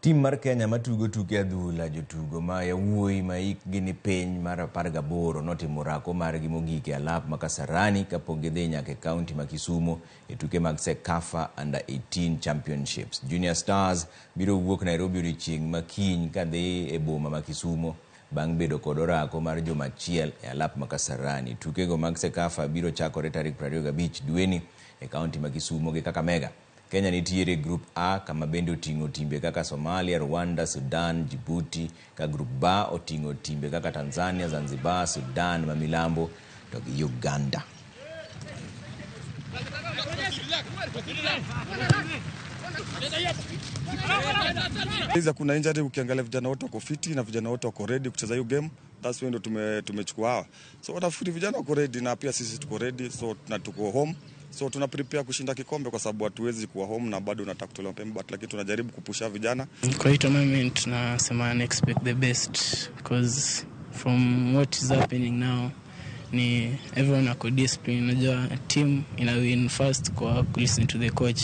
Tim mar Kenya matugo tuke adhula jotugo ma yawuoyi ma hikgi ni piny mar 18 notimo orako margi mogik e alap ma Kasarani kapok gidhi nyaka e kaunti ma Kisumo e tuke mag CECAFA Under 18 Championships. Junior Stars biro wuok Nairobi odiochieng' ma kiny kadhi e boma ma Kisumo bang' bedo kod orako mar juma achiel e alap ma Kasarani. Tukego mag CECAFA biro chakore tarik 25 dweni e kaunti ma Kisumo gi Kakamega. Kenya nitiere e Grup A kama bende oting'o timbe kaka Somalia, Rwanda, Sudan, Djibouti, ka Grup B oting'o timbe kaka Tanzania, Zanzibar, Sudan ma milambo to gi Uganda. Hizi kuna injury, ukiangalia vijana wote wako fiti na vijana wote wako ready kucheza hiyo game. That's why ndo tumechukua hawa. So watafikiri vijana wako ready na pia sisi tuko ready, so na tuko home. So tuna prepare kushinda kikombe kwa sababu hatuwezi kuwa home na bado unataka kutolewa mapema, but lakini tunajaribu kupusha vijana. Kwa hii tournament nasema na expect the best because from what is happening now ni everyone ako discipline. Unajua team ina win first kwa listen to the coach.